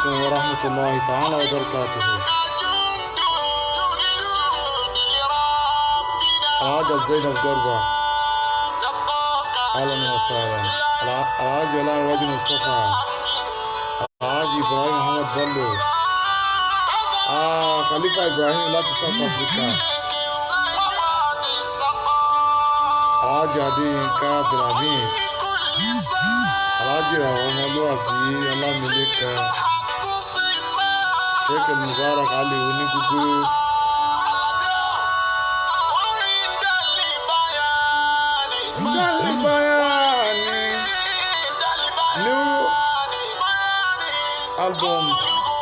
Alaikum wa rahmatulahi ta'ala wa barakatuhu. Alhaja Zainab Garba, ahlan wa sahlan. Alhaji Ọlárẹ̀wájú Mustapha, Alhaji Ibrahim Muhammad Bello, ah, Khalifa Ibrahim láti South Africa, Alhaji Adéyínká Abdulhamid, Alhaji Ràwọ̀ Ọmọlúwàbí Ọlámilékan, Sheikh Mubarak Ali Onígúgúrú. Dalibayani new album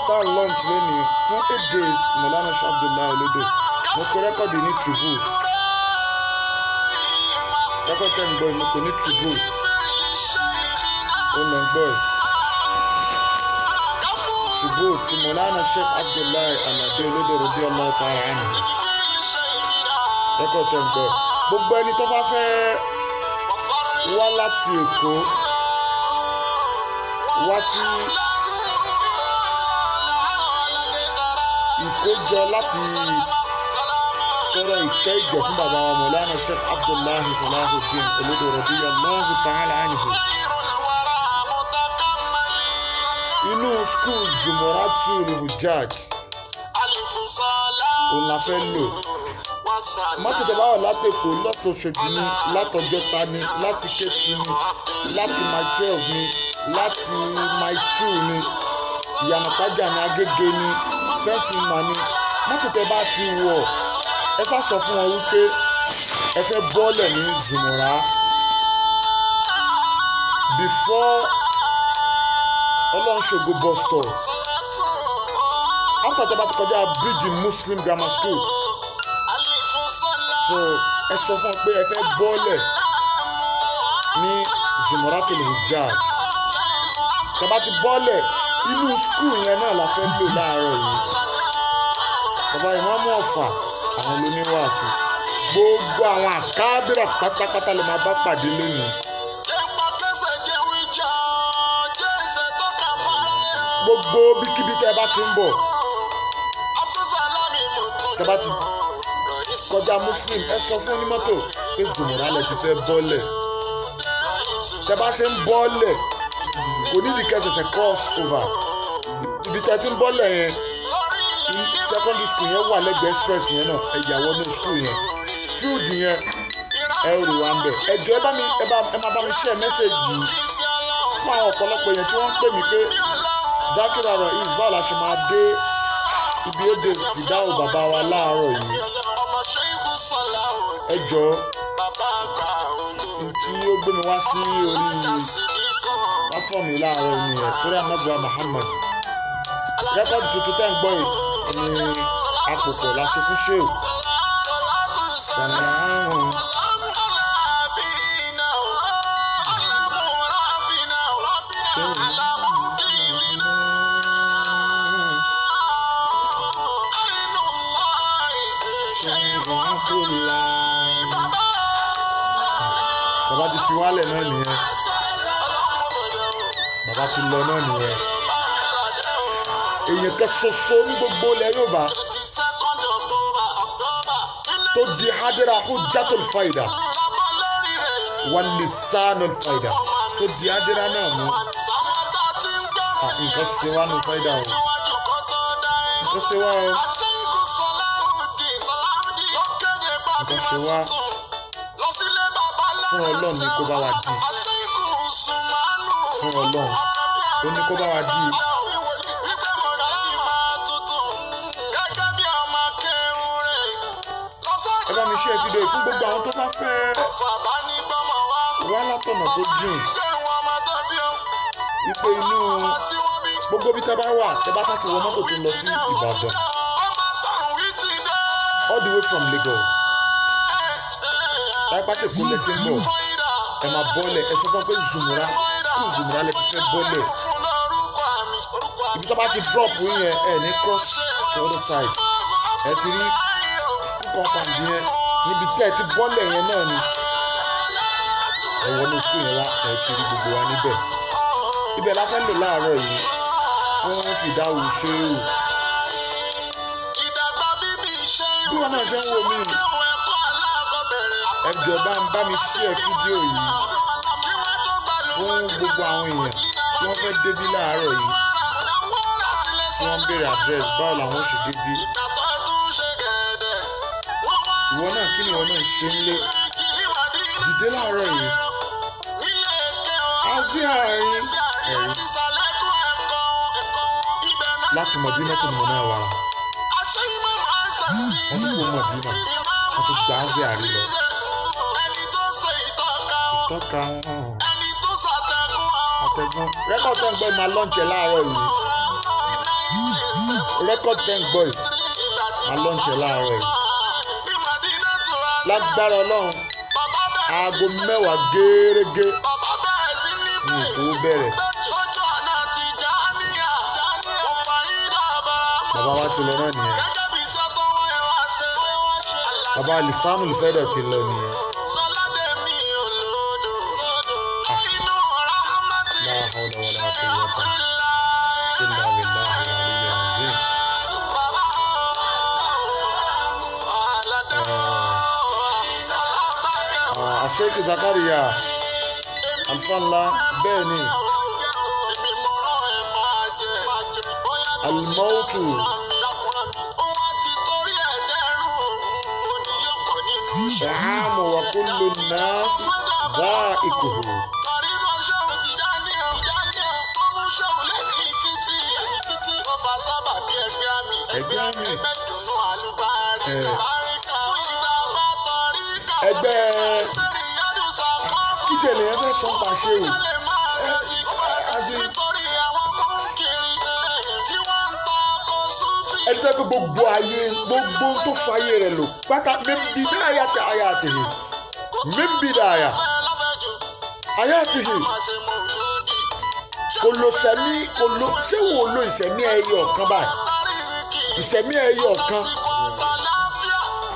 tá a launch lónìí fún 8 days Mọ̀lánà Sheikh Abdullahi Olodo. Mo kọ rẹ́kọ̀dì ní tribute. Rẹ́kọ̀dì tẹ́ ń gbọ́ yìí, mo kọ ní tribute. Ó lẹ́ ń gbọ́ yìí. Tribute to Mọ̀lánà Sheikh Abdullahi Alade Olodo radiyallahu ta'ala anhu. Rẹ́kọ̀dì tẹ́ ń gbọ́ yìí. Gbogbo ẹni tó bá fẹ́ wá láti Èkó wá sí ìkójọ láti tọrọ ìkẹ́ ìgẹ̀ fún bàbá wa Mọ̀lánà Sheikh Abdullahi Salahuddin Olodo radiyallahu ta'ala anhu. Inú school Zumuratul Hujjaj òun la fẹ́ lò. Mọ́tò tó bá wà látẹ̀kọ́, látọ̀ṣọ́dì ni, látọjọ́ta ni, láti Kétu ni, láti Mile 12 ni, láti Mile 2 ni, Ìyànàpájà ni, Agége ni, fẹ́ǹsìmà ni, mọ́tò tẹ́ bá ti wọ̀, ẹ sá sọ fún wọn wípé ẹ fẹ́ bọ́ọ̀lẹ̀ ní Zumura before Ọlọ́runṣògo bus stop, after tẹ́ bá ti kọjá bíríjì Muslim Grammar School. So ẹ sọ fún ọ pé ẹ fẹ́ bọ́ọ̀lẹ̀ ní Zumuratul Hujjaj. Tẹ́ bá ti bọ́ọ̀lẹ̀, inú school yẹn náà la fẹ́ lò láàárọ̀ yìí. Bàbá Ìmáàmù Ọ̀fà, àwọn lóníwàásù, gbogbo àwọn àkábírà pátápátá lè máa bá pàdé lónìí. Gbogbo bíkíbi tẹ́ ẹ bá ti ń bọ̀, tẹ́ bá ti kọjá Muslim, ẹ sọ fún onímọ́tò pé Zumura lẹ ti fẹ́ bọ́lẹ̀. Tẹ́ bá ṣe ń bọ́lẹ̀, kò nídìí kẹ́ ṣẹ̀ṣẹ̀ cross over. Ibi tẹ́ ti ń bọ́lẹ̀ yẹn, secondary school yẹn wà lẹ́gbẹ̀ẹ́ express yẹn náà. Ẹ yà wọnú school yẹn, field yẹn, ẹ rò wá ń bẹ̀. Ẹ jọ̀ọ́, ẹ bá mi ẹ bá ẹ máa bá mi share message yìí fún àwọn ọ̀pọ̀lọpọ̀ èèyàn tí wọ́n ń pè mí pé, "Dákìrà Rohis, báwo la ṣe máa dé ibi èdè fìdáwò bàbá wa láàárọ̀ yìí?" Ẹ jọ̀ọ́, tí ó gbé mi wá sí orí platform yìí láàárọ̀ yìí nìyẹn, torí anábùwà Muhammad. Rẹ́kọ̀dì tuntun tẹ́ ń gbọ́ yìí ni àpòpọ̀ la ṣe fún sheu sàlámù. Bàbá ti fi wálẹ̀ náà nìyẹn, bàbá ti lọ náà nìyẹn. Èèyàn kan ṣoṣo ní gbogbo ilẹ̀ Yorùbá tó di hadira hujjatul faida wal lisanul faida, tó di hadira náà mú. Nǹkan ṣe wá nù faida o, nǹkan ṣe wá o, nǹkan ṣe wá. Fún Ọlọ́run ní kó bá wa dì, fún Ọlọ́run ó ní kó bá wa dì. Ẹ bá mi ṣe fídíò yìí fún gbogbo àwọn tó bá fẹ́ wá látọ̀nà tó jìn, wípé inú gbogbo bí tẹ́ bá wà, tẹ́ bá ti wọ mọ́tò tó ń lọ sí Ìbàdàn all the way from Lagos, lápá tèkó lẹ ti ń bọ̀, ẹ máa bọ́lẹ̀, ẹ sọ fún pé Zumura school, Zumura lẹ ti fẹ́ bọ́lẹ̀. Ibi tó bá ti drop yẹn, ẹ ní cross to other side, ẹ ti rí school compound yẹn. Níbi tẹ́ ẹ ti bọ́lẹ̀ yẹn náà ni ẹ wọnú school yẹn wá, ẹ ti rí gbogbo wa níbẹ̀. Ibẹ̀ la fẹ́ lò láàárọ̀ yìí. Fún fìdáwù ṣéwù. Bí wọn náà ṣe ń wò mí, ẹ jọ̀ọ́, bá ń bá mi share fídíò yìí fún gbogbo àwọn èèyàn tí wọ́n fẹ́ débí láàárọ̀ yìí, tí wọ́n ń béèrè address, báwo làwọn ṣe débí. Ìwọ náà, kí ni ìwọ náà ṣe ń lé dìde láàárọ̀ yìí? Àti àárín ẹ̀rí láti Madinatul Munawwara, wọ́n tún kó Mọ̀dínà, wọ́n tún gbà á sí àárín lọ. Ìtọ́ka wọn àtẹ̀gùn. Record tẹ́ ń gbọ́ yìí, máa launch ẹ̀ láàárọ̀ yìí. Record tẹ́ ń gbọ́ yìí, máa launch ẹ̀ láàárọ̀ yìí. Lágbára Ọlọ́run, aago 10 gẹ́rẹ́gẹ́ ní ètò bẹ̀rẹ̀. Bàbá wa ti lọ náà nìyẹn. Bàbá Lisanul Fẹ́dọ̀ ti lọ nìyẹn. La hawla wala quwwata illa billahi al-aliyyil azim. Sheikh Zakaria Alfanla, bẹ́ẹ̀ ni alimautu ṣàmù wa kullu nas dha'iquhu. Ẹgbẹ́ àmì ẹgbẹ́ kíjẹ lèyàn fẹ́ sọ pa ṣé o ẹni tó gbé gbogbo ayé, gbogbo tó fa ayé rẹ̀ lò pátá, mímbi dáyà tí ayé àtìhì, mímbi dáyà ayé àtìhì, kò lo sẹ́mi, kò lo ṣé wò lo ìsẹ̀mí ẹyọ kan báyìí, ìsẹ̀mí ẹyọ kan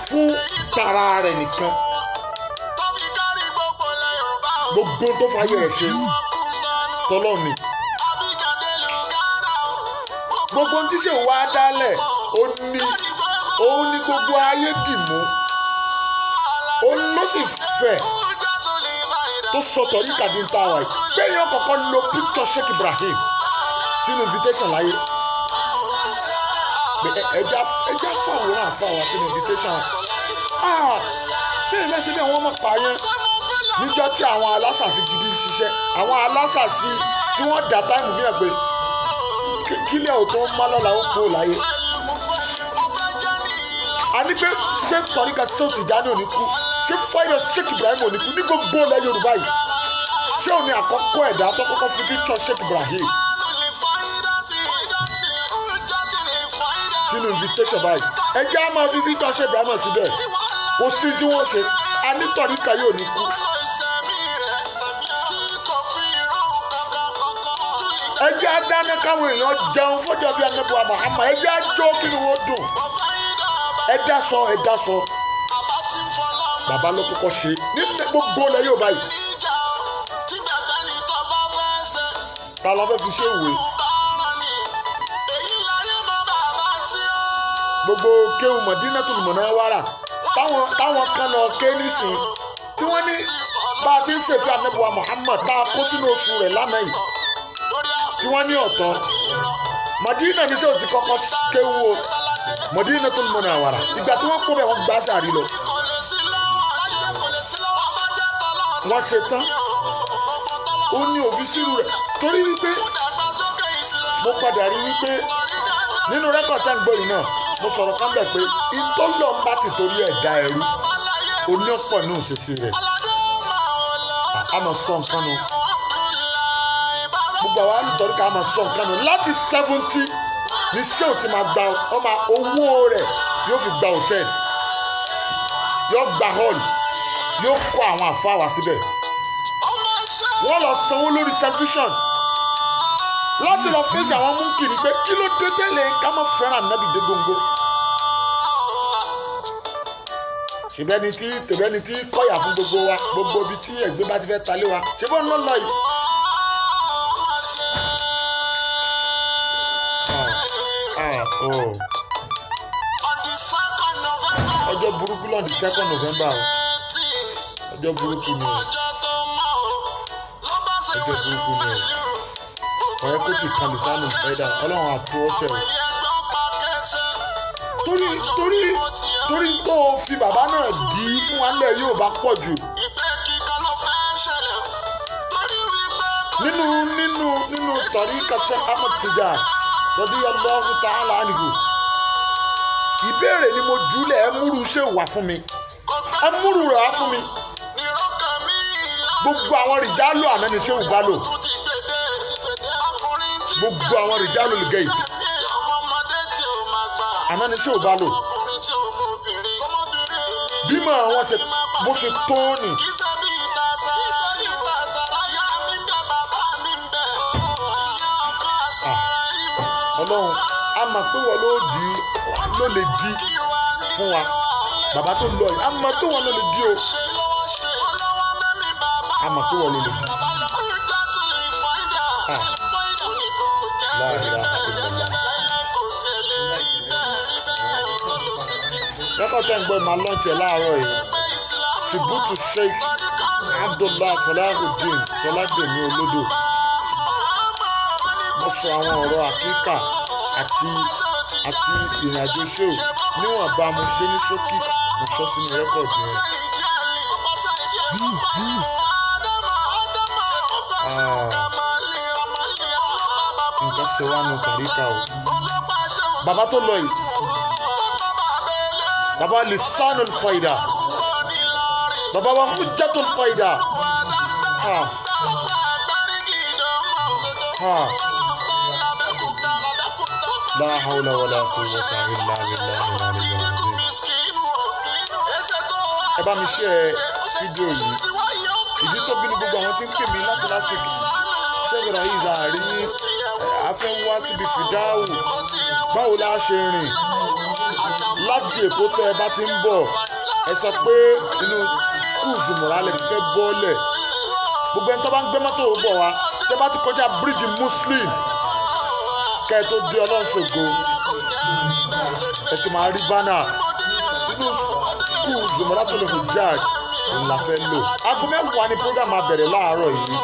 fún tara rẹ̀ nìkan, gbogbo tó fa ayé rẹ̀ ṣe tọ́lọ́ ni. Gbogbo ohun tí ṣe wá dálẹ̀, ó ní òun ní gbogbo ayé dì mú, òun ló sì fẹ̀ tó sọtọ̀ ní kàdíńtà wa yìí pé èèyàn kọ̀ọ̀kan lo picture Sheikh Ibrahim sínú invitation láyé pé ẹja ẹja fàwòrán àfàwà sínú invitation. Ah, bẹ́ẹ̀ lẹ́sẹ̀ bí àwọn ọmọ pààyàn níjọ́ tí àwọn alásàsí gidi ń ṣiṣẹ́, àwọn alásàsí tí wọ́n dá time fi hàn pé kílẹ̀ ò tó ń má lọ́la, ó kú ò láyé. A ní pé ṣé tọ́ríkà ṣé Tìjání ò ní kú? Ṣé fáyọ̀ Sheikh Ibrahim ò ní kú ní gbogbo ilẹ̀ Yorùbá yìí? Ṣé òun ni àkọ́kọ́ ẹ̀dá tó kọ́kọ́ fi picture Sheikh Ibrahim sínú invitation báyìí? Ẹ jẹ́ á máa fi picture Sheikh Ibrahim síbẹ̀. Kò sí tí wọ́n ṣe. A ní tọ́ríkà yóò ní kú. Ẹ jẹ́ á dáná káwọn èèyàn jẹun fọ́jọ́ bíi anábọ̀ Muhammad. Ẹ jẹ́ á jó kí ni wọ́n dùn. Ẹ dá sọ, ẹ dá sọ. Bàbá ló kọ́kọ́ ṣe ní gbogbo ilẹ̀ yóò báyìí. Ta la fẹ́ fi ṣe ìwé? Gbogbo kéwù Madinatul Munawwara táwọn kan lọ ké nísìnyí, tí wọ́n ní bá a ti ń ṣèfẹ́ anábọ̀ Muhammad tá a kó sínú oṣù rẹ̀ lánàá yìí, tí wọ́n ní ọ̀tọ̀ Madina ní sèwọ́n ti kọ́kọ́ kéwù o, Madinatul Munawwara. Ìgbà tí wọ́n kó bẹ́ẹ̀, wọ́n gbá sàrí lọ, wọ́n ṣe tán. Ó ní òbí sírù rẹ̀ torí wípé mo padà rí wípé nínú record tá ń gbọ́ yìí náà, mo sọ̀rọ̀ kan bẹ̀ pé ìtọ́lọ̀ ń bá ti torí ẹ̀ dá ẹrú oní ọ̀pọ̀ ní òṣèṣe rẹ̀, a máa sọ nǹkan nu. Gbogbo àwa nítorí ká máa sọ nǹkan nu láti 70 ní ṣé ò ti máa gba ọmọ owó rẹ̀, yóò fi gba hòtẹ́ẹ̀lì, yóò gba hall, yóò kó àwọn àfáà wá síbẹ̀, wọ́n lọ sanwó lórí tẹlifíṣọ̀n láti lọ fèsì àwọn múnkìrì pé kí ló dé tẹ́lẹ̀ ká má fẹ́ràn nábì dé góńgó. Ṣèbẹ́ni tí tèbẹ́ni tí kọ́yà fún gbogbo wa, gbogbo ibi tí ẹ̀gbẹ́ bá ti fẹ́ ta lé wa, ṣé bó ń lọ lọ yìí. At all. Ọjọ́ burúkú lọ́n di 2nd November o. Ọjọ́ burúkú ni o, ọjọ́ burúkú ni o. Ọ̀yẹ́ kó sì kan Lisanu Faida. Ọlọ́run àtó ọ̀sẹ̀ o, torí tó o fi bàbá náà dì í fún wa lẹ̀ yóò bá pọ̀ jù nínú tàríkà Sheikh Ahmad Tijani radiyallahu ta'ala anhu. Ìbéèrè ni mo jùlẹ̀. Ẹ múrù ṣe wà fún mi, ẹ múrù rẹ̀ wá fún mi. Gbogbo àwọn rìjálò àná ni ṣéwù bá lò, gbogbo àwọn rìjálò lè gẹ̀yì àná ni ṣéwù bá lò. Bímọ àwọn ṣe bó ṣe tó ní. Ọlọ́run, a mọ̀ pé wọ́n ló di, ló lè di fún wa. Bàbá tó lọ yìí, a mọ̀ pé wọ́n ló lè di o, a mọ̀ pé wọ́n ló lè di. Ah, la ilaha illallah. Record tẹ́ ń gbọ́ máa launch ẹ̀ láàárọ̀ yìí, tribute to Sheikh Abdullah Salahuddin Sọládèmí Olódò. Mo sọ àwọn ọ̀rọ̀ àkíkà àti ìrìnàjò ṣéò níwọ̀nba. Mo ṣe ní ṣókí, mo sọ sínú record yẹn. Ah, nǹkan ṣe wá nu tàríkà o. Bàbá tó lọ yìí, bàbá Lisanul Faida, bàbá wa Hujjatul Faida. Ha ha, la hawla wala quwwata illa billahi al-aliyyil azim. Ẹ bá mi ṣe fídíò yìí. Ìdí tó bínú gbogbo àwọn tí ń pè mí láti last week, ṣẹ́gbẹ̀rẹ̀ yìí láàrin a fẹ́ wá síbi fìdáwù, báwo la ṣe rìn láti Èkó? Tẹ́ ẹ bá ti ń bọ̀, ẹ sọ pé inú school Zumura lè fẹ́ bọ́ọ̀lẹ̀. Gbogbo ẹni tó bá ń gbé mọ́tò bọ̀ wá, tẹ́ bá ti kọjá bíríìjì Muslim, kẹ́ ẹ tó dé Ọlọ́runṣògo, ẹ ti máa rí banner inú school Zumura tó lè fò judge òun la fẹ́ lò. Aago 10 ni program máa bẹ̀rẹ̀ láàárọ̀ yìí.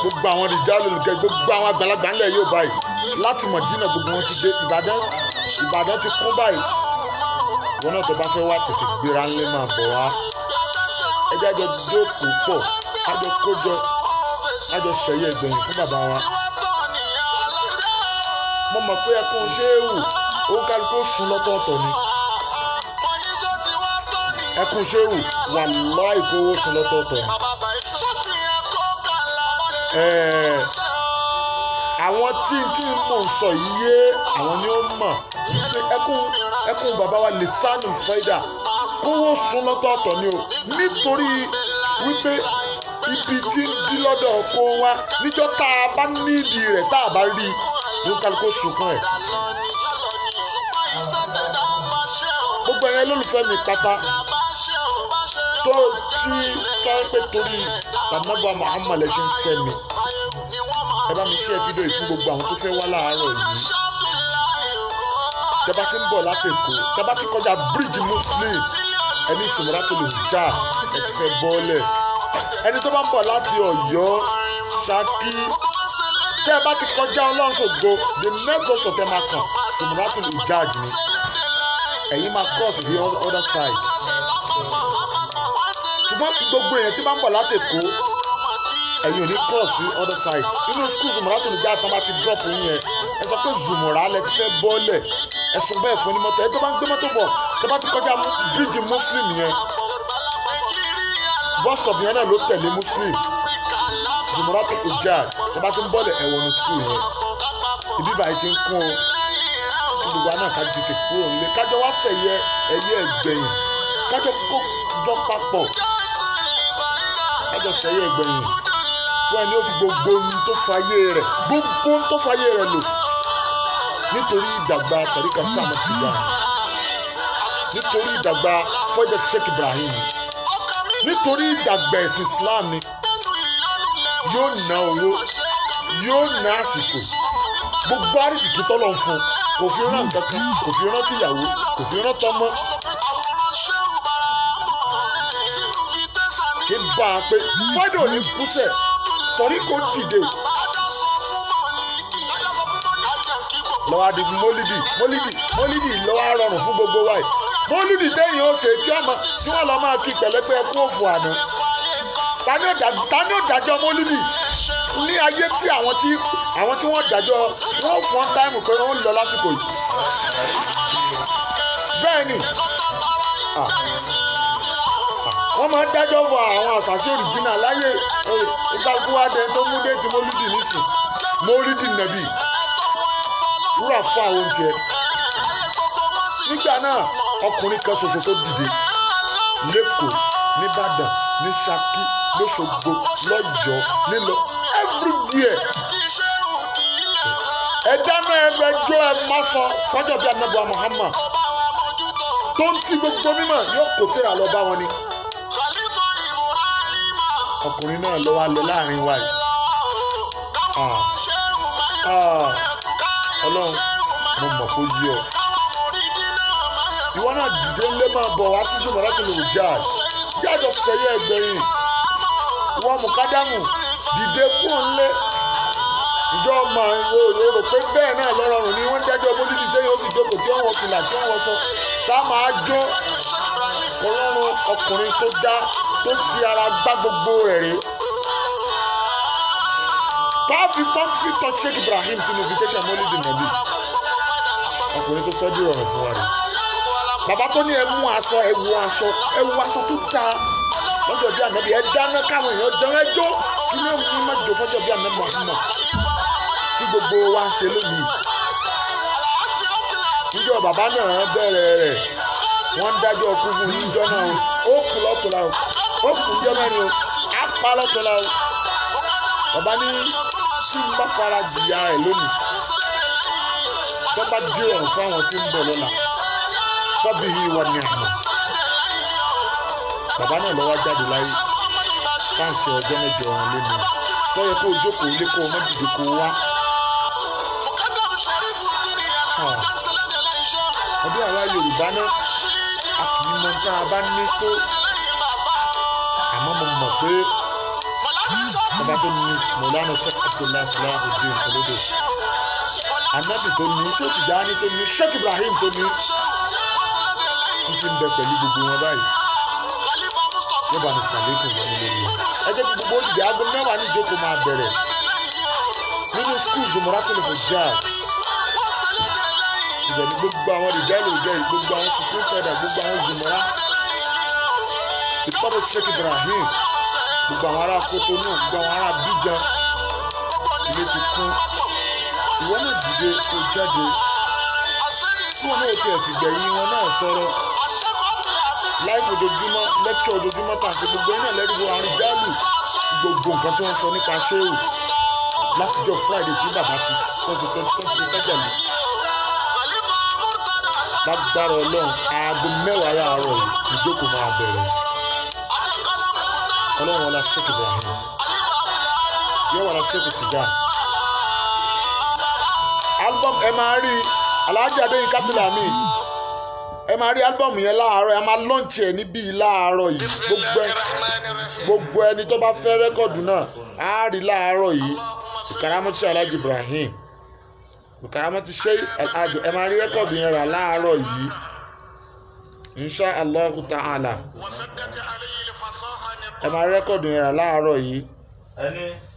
Gbogbo àwọn rìjálù olùkẹ́, gbogbo àwọn àgbàlagbà ńlẹ̀ yóò báyìí láti Mọ̀dínà, gbogbo wọn ti dé Ìbàdàn. Ìbàdàn ti kún báyìí. Wọn náà tó bá fẹ́ wá, tètè gbéra ńlẹ̀ máa bọ̀ wá. Ẹ jẹ́ àjọ jókòó pọ̀, kájọ kójọ, kájọ ṣẹ̀yẹ ìgbẹ̀yìn fún bàbá wa. Mo mọ̀ pé ẹkún ṣéwù, òun kálukú sùn lọ́tọ̀ọ̀tọ̀ ni. Ẹkún ṣéwù, wàláì, kówó sùn lọ́tọ̀ọ̀tọ̀ ni. Àwọn tí mò ń sọ yìí yé àwọn ni ó mọ̀ pé ẹkún bàbá wa Lisanul Faida, kówó sùn lọ́tọ̀ọ̀tọ̀ ni o, nítorí wípé ibi tí ń dí lọ́dọ̀ kó wá níjọ́ tá a bá nídìí rẹ̀, tá a bá rí i, ní kálukú sunkún ẹ̀. Gbogbo ẹ̀yẹn lólùfẹ́ mi pátá tó tí tọ́ pé torí tànàbà Muhammad ẹ̀ ṣe ń fẹ́ mi, ẹ bá mi ṣe fídíò yìí fún gbogbo àwọn tó fẹ́ wá láàárọ̀ yìí. Tẹ́ bá ti ń bọ̀ láti Èkó, tẹ́ bá ti kọjá bíríìjì Muslim, ẹni ìsìnmọ́ra tó lè já, ẹ ti fẹ́ bọ́ọ̀lẹ̀. Ẹni tó bá ń bọ̀ láti Ọ̀yọ́, Ṣakí, tẹ́ ẹ bá ti kọjá Ọlọ́runṣògo, the next bus stop ẹ máa kàn, ìsìnmọ́ra tó lè já ni. Ẹ̀yin máa cross the other side. Ṣùgbọ́n gbogbo èèyàn tí bá ń bọ̀ láti Èkó, ẹ̀yin ò ní cross the other side. Inú school Zumura tó lè já tán bá ti drop yín yẹn, ẹ sọ pé Zumura lẹ ti fẹ́ bọ́ọ̀lẹ̀. Ẹ sọ bẹ́ẹ̀ fún onímọ́tò. Ẹ tó bá ń gbé mọ́tò bọ̀, tó bá ti kọjá bíríìjì Muslim yẹn, bus stop yẹn náà ló tẹ̀lé Muslim, Zumura tó kò já. Tó bá ti ń bọ́ọ̀lẹ̀, ẹ̀wọ̀n ní school yẹn. Ibi báyìí ti ń kún o. Gbogbo wa náà ká tètè kúrò nílé, kájọ wá sẹ̀yẹ ẹ̀yẹ ẹ̀gbẹ̀yìn, kájọ kó jọ papọ̀, kájọ sẹ̀yẹ ẹ̀gbẹ̀yìn fún ẹni ó fi gbogbo ohun tó fayé rẹ̀, gbogbo ohun tó fayé rẹ̀ lò nítorí ìdàgbà tàríkà sáàmù Tijani, nítorí ìdàgbà fọ́jà Sheikh Ibrahim, nítorí ìdàgbà ẹ̀sìn Islam ni. Yóò ná owó, yóò ná àsìkò. Gbogbo àrísìkí tọ́lọ̀ ń fún, kò fi rán nǹkan kan, kò fi rán tìyàwó, kò fi rán tọmọ. Kí bá a pé fọ́dọ̀ ní kúsẹ̀ torí kò dìde lọ́wọ́ adi mólídì mólídì mólídì lọ́wọ́ á rọrùn fún gbogbo wa yìí. Mólídì téèyàn ó ṣe tí ọmọ tí wọ́n lọ máa kí pẹ̀lẹ́pẹ́ ẹkú òfò àná. Ta ni ó dájọ́ mólídì ní ayé tí àwọn tí wọ́n dájọ́ wọ́n fọ́n táìmù pé wọ́n ń lọ lásìkò yìí? Bẹ́ẹ̀ ni wọ́n máa ń dájọ́ fún àwọn àṣàṣe òrìjìnà láyé ìkàkùn wa dẹni tó mú déètì mólídì nísìn mólídì nàbì wúrà fún àwọn tiẹ̀. Nígbà náà, ọkùnrin kan ṣoṣo tó dìde lẹ́kọ̀ọ́, nìbàdàn, ní Ṣakí, lọ́ṣogbo, lọ́yọ̀ọ́, nílọ everywhere, ẹ dáná, ẹ bẹ jó, ẹ má sọ fọjọ́ bí anabu Muhammad tó ń ti gbogbo mímọ̀ yóò kó tẹ́ra lọ bá wọn ni. Ọkùnrin náà ló wá lọ láàrin wa yìí. Ah, ah, Ọlọ́run, mo mọ̀ kó yí ọ. Ìwọ náà dìde ńlẹ́, máa bọ̀ wá sí Zumaratul Hujjaj, jájọ sẹ́yẹ ẹgbẹ̀yìn. Ìwọ mùkádámù, dìde kúrò ńlẹ́. Ìjọ ọmọ ìwọ rò pé bẹ́ẹ̀ náà lọ́rọ̀rùn ni wọ́n ń dájọ́ mólídì tẹ́yìn ó sì jókòó, tí wọ́n wọ fìlà, tí wọ́n wọ sọ, tá a máa jó. Ọlọ́run, ọkùnrin tó dá tó fi ara gbá gbogbo rẹ̀ rèé káfí pọ́ńfì tọ́ Sheikh Ibrahim sínú invitation mólídì nàbí. Ọkùnrin tó sọ́ dìrọ̀rùn fún wa rèé. Bàbá tó ní ẹ mú aṣọ, ẹ wọ aṣọ, ẹ wọ aṣọ tó dáa lọ́jọ́ bí ànábì, ẹ dáná káwọn èèyàn jẹun, ẹ jó. Kí ni ó mú má jò fọ́jọ́ bí ànábì Muhammad tí gbogbo wa ń ṣe lónìí? Níjọ́ bàbá náà bẹ̀rẹ̀ rẹ̀, wọ́n ń dájọ́ ọkú fún níjọ́ náà o. Ó kú lọ́tọ̀la o, ó kú níjọ́ mẹ́rin o, á pa lọ́tọ̀la o. Bàbá ní tí n bá fara jìyà rẹ̀ lónìí, tó bá dìrọ̀ fún àwọn tí ń bọ̀ lọ́la, fọ́bìhì wà ní àná. Bàbá náà lọ́wọ́ jáde láyé káàsì ọjọ́ 8 wọn lónìí. Sọ́yẹ kó o jókòó ilé, kó o má dìde kó o wá. Ọdún àwa Yorùbá náà, a kì í mọ tá a bá ní tó, àmọ́ mo mọ̀ pé ọba tó ní Mọ̀lánà Sheikh Abdullahi Salahuddin Olodo, anabi tó ní Sheikh Tijani, tó ní Sheikh Ibrahim, tó ní ń fi ń bẹ pẹ̀lú gbogbo wọn báyìí, yóò bá ní sàlékùn wọn lórí wọn. Ẹ jẹ́ kí gbogbo òdìdí aago 10 ní ìjókòó máa bẹ̀rẹ̀ nínú school Zumratul Hujjaj. Ibẹ̀ ni gbogbo àwọn rìjálù jẹ́, gbogbo àwọn supreme federal, gbogbo àwọn Zumra ìtọ́jú Sheikh Ibrahim, gbogbo àwọn ará Kotonu, gbogbo àwọn ará Abidjan, ilé ti kún. Ìwọ náà dìde kó jáde tí wọn náà tiẹ̀ ti gbẹ̀yìn wọn náà tọrọ láìpẹ́. Ojoojúmọ́ lẹ́kṣọ̀, ojoojúmọ́ tà sí gbogbo ẹ̀ náà lẹ́rìí wo àrùn jálù, gbogbo nǹkan tí wọ́n sọ nípa ṣéwù látijọ́ Friday tí bàbá ti tọ́sí tọ́sí tọ́jà lù. Lágbára Ọlọ́run, aago 10 láàárọ̀ yìí ìjókòó máa bẹ̀rẹ̀. Ọlọ́run wọlá Sheikh Ibrahim, yóò wọlá Sheikh Tijani. Album, ẹ máa rí Alhaji Adéyínká Bílàmì, ẹ máa rí album yẹn láàárọ̀, ẹ máa launch ẹ̀ níbí láàárọ̀ yìí. Gbogbo ẹni tó bá fẹ́ record náà á rí láàárọ̀ yìí. Ìkàràmọ́tì Alhaji Ibrahim, ìkàràmọ́tì Sheikh Alhaji, ẹ máa rí record yẹn rà láàárọ̀ yìí, insha Allahu ta'ala. Ẹ máa rí record yẹn rà láàárọ̀ yìí.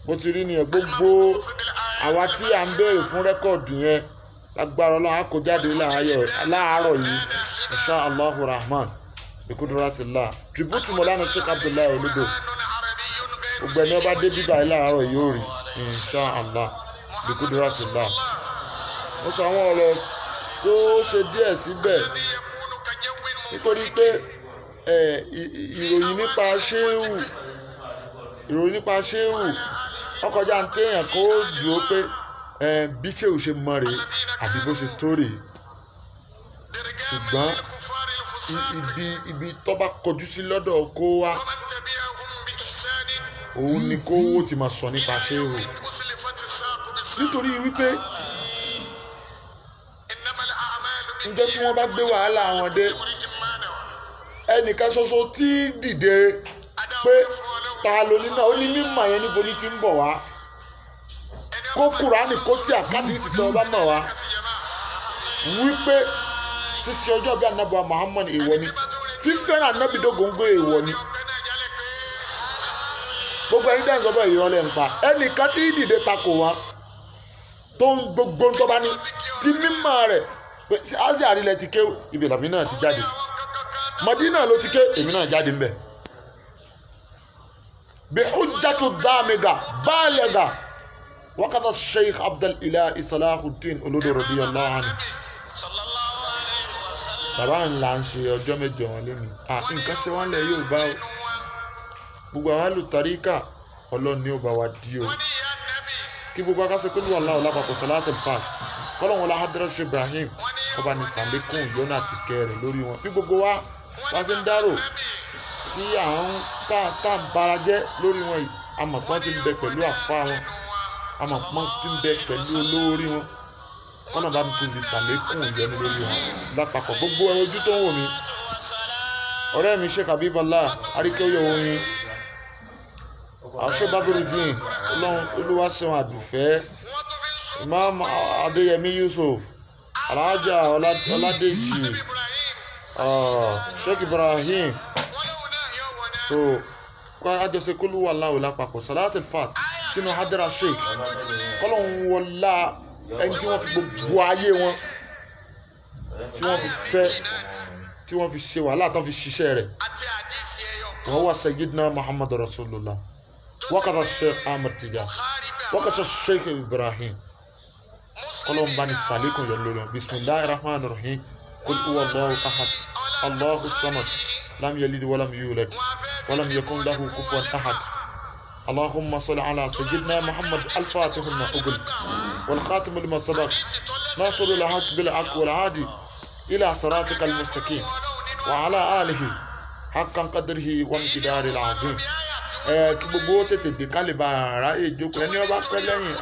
Bó ti rí nìyẹn. Gbogbo àwa tí à ń béèrè fún record yẹn, lágbára Ọlọ́run, á kó jáde láàárọ̀ yìí, insha Allahu rahman bikuduratillah. Tribute Mọ̀lánà Sheikh Abdullahi Olodo, gbogbo ẹni ọba dé bíbá yìí láàárọ̀ yóò rí, insha Allah bikuduratillah. Mo sọ àwọn ọ̀rọ̀ tó ṣe díẹ̀ síbẹ̀ nítorí pé ìròyìn nípa ṣéwù, ìròyìn nípa ṣéwù ọkọjá ń téèyàn kó dúró pé bí ṣéwù ṣe mọ rèé àbí bó ṣe tó rèé, ṣùgbọ́n ibi tó bá kọjú sí lọ́dọ̀ kó wá, òun ni kó wó ti máa sọ nípa ṣéwù, nítorí wípé Níjọ́ tí wọ́n bá gbé wàhálà wọn dé, ẹnìkan ṣoṣo tí dìde pé ta ló ní náà, ó ní mímọ̀ yẹn, níbo ní ti ń bọ̀ wá? Kó Kùránì, kó tí àkásí sì tọ́ ọba mọ̀ wá wípé ṣíṣe ọjọ́ bí anábọ̀ Muhammad èèwọ̀ ni, fífẹ́ràn anábì dógóńgó èèwọ̀ ni. Gbogbo ẹ̀yin tẹ́ ń sọ bẹ́ẹ̀, irọ́ lẹ́ ń pa. Ẹnìkan tí dìde takò wọn tó ń gbogbo ń tọ́ba ní tí mímọ̀ rẹ̀ pé Asia àrílẹ̀ ti ké, ibi làmì náà ti jáde, Madina ló ti ké, èmi náà jáde ńbẹ. Bihujjatu damiga baliga wakata Sheikh Abdul Ilahi Salahuddin Olodo radiyallahu anhu. Bàbá ńlá ń ṣe ọjọ́ 8 wọn lónìí. Nǹkan ṣe wọ́n lẹ̀ yóò bá o. Gbogbo àwọn alùtàríkà, Ọlọ́run ni ó bá wa di o. Kí gbogbo akásẹ pé wà láwọ lápapọ̀ salatul fat kọ́lọ́n wọn lahadra Ibrahim ọba ní sàlékún ìyọ́nà àti kẹrẹ̀ lórí wọn. Bí gbogbo wa wá ṣe ń dárò tí à ń tá ń bara jẹ́ lórí wọn yìí, amọ̀pọ́n ti ń bẹ pẹ̀lú àfa wọn, amọ̀pọ́n ti ń bẹ pẹ̀lú olórí wọn. Kọ́nà bá mi tún fi sàlékún ìyọ́nú lórí wọn lápapọ̀. Gbogbo ojú tó ń wò mí, ọ̀rẹ́ mi Sheikh Habiballah Aríkẹ́yọ̀ oyin Aṣọ́bábírùdín, Ọlọ́run Olúwaṣẹ́wọ̀n Àdùfẹ́, Imam Adéyẹmí Yusuf, Alhaja Ọládèjì, Sheikh Ibrahim. So àjọṣe kólúwà láwò lápapọ̀ salatul fat sínú hadra Sheikh, kọ́lọ́hún wọlá ẹni tí wọ́n fi gbogbo ayé wọn, tí wọ́n fi fẹ́, tí wọ́n fi ṣe wàhálà, tán fi ṣiṣẹ́ rẹ̀, wa huwa Sayyidina Muhammad Rasulullah, wakata Sheikh Ahmad Tijani, wakata Sheikh Ibrahim, kọ́lọ́hún bá ní sàlékún yọ lórí wọn. Bismillahir rahmanir rahim. Qul huwa Allahu ahad, Allahu samad, lam yalid walam yulad walam yakun lahu kufuwan ahad. اللهم صل على سيدنا محمد الفاتح لما أغلق والخاتم لما سبق ناصر الحق بالحق والهادي إلى صراطك المستقيم وعلى آله حقا قدره ومقداره العظيم. Kí gbogbo tètè dé ká lè bá ara ìjókòó. Ẹni ọba pẹ́ lẹ́yìn,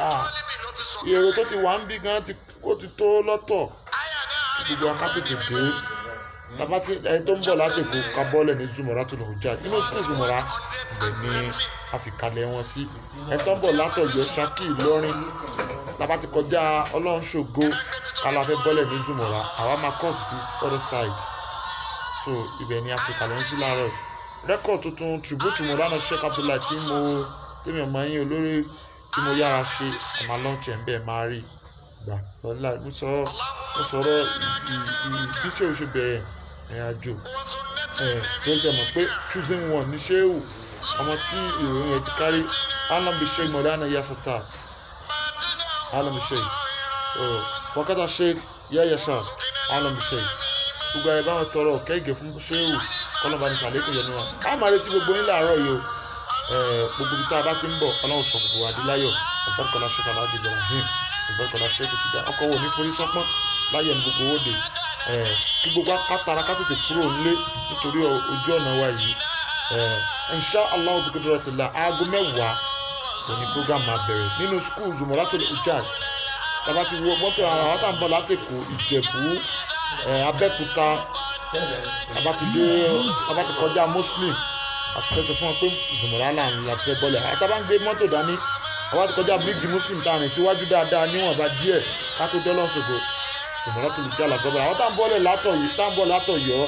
èrò tó ti wà ń bí gan ó ti tó lọ́tọ̀. Kí gbogbo aká tètè dé. Tàbá tí ẹni tó ń bọ̀ láti Èkó, ká bọ́ọ̀lẹ̀ ní Zumuratul Hujjaj, nínú school Zumura ibẹ̀ ni a fi kalẹ̀ wọn sí. Ẹni tó ń bọ̀ látọ̀yọ́, Ṣakí, Ìlọrin, tàbá ti kọjá Ọlọ́run ṣògo, ká la fẹ́ bọ́ọ̀lẹ̀ ní Zumura, àwa máa cross this other side. So ibẹ̀ ni a fi kalẹ̀ wọn sí láàárọ̀. Record tuntun, tribute Mọ̀lánà Sheikh Abdullahi, tí mo tèmi ọmọ yín olórí tí mo yára ṣe, àmà lọ́ọ̀tì ẹ̀ ń bẹ́ẹ̀ máa rí gbà lọ́la. Mo sọ̀rọ̀ bí ṣé o ṣe bẹ̀rẹ̀ ìrìn àjò ẹ̀ tó ṣe mọ̀ pé choosing one ní ṣéwù ọmọ tí ìròyìn ẹ̀ ti kárí. Alam bi Sheikh Mọ̀lánà Yasata, alam bi Sheikh, so wakata Sheikh Yayasa, alam bi Sheikh. Gbogbo ẹ̀ bá wọn tọrọ ọ̀kẹ́ ìgẹ̀ fún ṣéwù, kọ́lọ́ba ní sàlékún yẹnu wa. A máa retí gbogbo yín láàárọ̀ yìí o. Gbogbo ibi tá a bá ti ń bọ̀, Ọlọ́run sọ gbogbo wa dé láyọ̀. Ọ̀bẹ́kọ̀lá Sheikh Alhaji Ibrahim, ọ̀bẹ́kọ̀lá Sheikh Tijani, ọkọ̀ wo ní forí sọ́pọ́n láyọ̀ ní gbogbo òde. Kí gbogbo akátara ká tètè kúrò nílé nítorí ojú ọ̀nà wa yìí. Insha Allah bi qudratillah, aago 10 òní program máa bẹ̀rẹ̀ nínú school Zumuratul Hujjaj. Tàbá ti wọ mọ́tò, àwọn tá à ń bọ̀ látẹ̀kọ̀, Ìjẹ̀bú, Abẹ́òkúta, tàbá ti dé, tàbá ti kọjá Muslim, àti pẹ́tẹ́ fún wọn pé Zumura là ń láti fẹ́ bọ́lẹ̀. Àtàbá ń gbé mọ́tò dání, àwa ti kọjá bíríìjì Muslim, tá a rìn síwájú dáadáa níwọ̀nba díẹ̀ ká tó dé Ọlọ́ṣogbo, Zumuratul Hujjaj là fẹ́ bọ́lẹ̀. Àwọn tá à ń bọ́lẹ̀ látọ̀ yìí, tá à ń bọ̀ látọ̀ yọ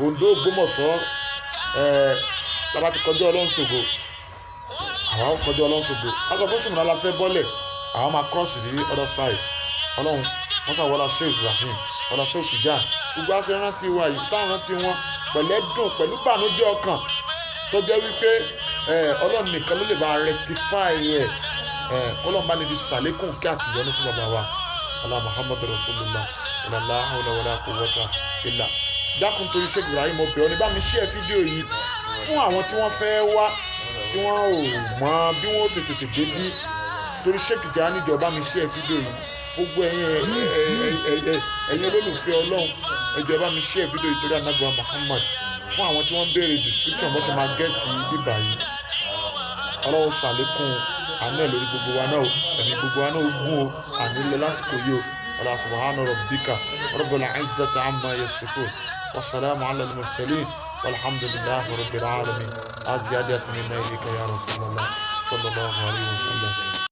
Oǹdó, Ògbómọ̀ṣọ́, tàbá ti kọjá Ọlọ́ṣogbo, àwa kọjá Ọlọ́ṣogbo, látọ̀ fún Zumura láti fẹ́ bọ́lẹ̀, àwọn máa cross the other side. Ọlọ́run wọ́n sà wọlá Sheikh Ibrahim, wọlá Sheikh Tijani, gbogbo àṣẹ rántí wa yìí, táwọn rántí wọn pẹ̀lẹ́ dùn pẹ̀lú bànújẹ́ ọkàn tó jẹ́ wípé Ọlọ́run nìkan ló lè bá rectify ẹ̀. Kọ́lọ́n bá níbi sàlékún kí àtìyọ́nú fún bàbá wa ọlá Muhammadu Rasulullah, wala la hawla wala quwwata illa. Dákun, torí Sheikh Ibrahim, mo bẹ̀ ọ́ ní, bá mi share fídíò yìí fún àwọn tí wọ́n fẹ́ wá, tí wọ́n ò mọ bí wọ́n ti tètè débí. Torí Sheikh Tijani, jọ̀ọ́ bá mi share fídíò yìí. Gbogbo ẹ̀yin olólùfẹ́ Ọlọ́run, ẹ jọ̀ọ́ bá mi share fídíò yìí torí Ànábì wa Muhammad, fún àwọn tí wọ́n ń béèrè description bó ṣe máa get bíbà yìí. Ọlọ́run ṣàlékún àánú ẹ̀ lórí gbogbo wa náà o. Ẹ̀mí gbogbo wa náà ó gún o. Àní lọ lásìkò yìí o. Wala subhana rabbika rabbil izzati amma yasifun, wasalaamu ala al-mursalin, walhamdulillahi rabbil alamin. Aziyadatu minna ilayka ya Rasulallah sallallahu alayhi wa sallam.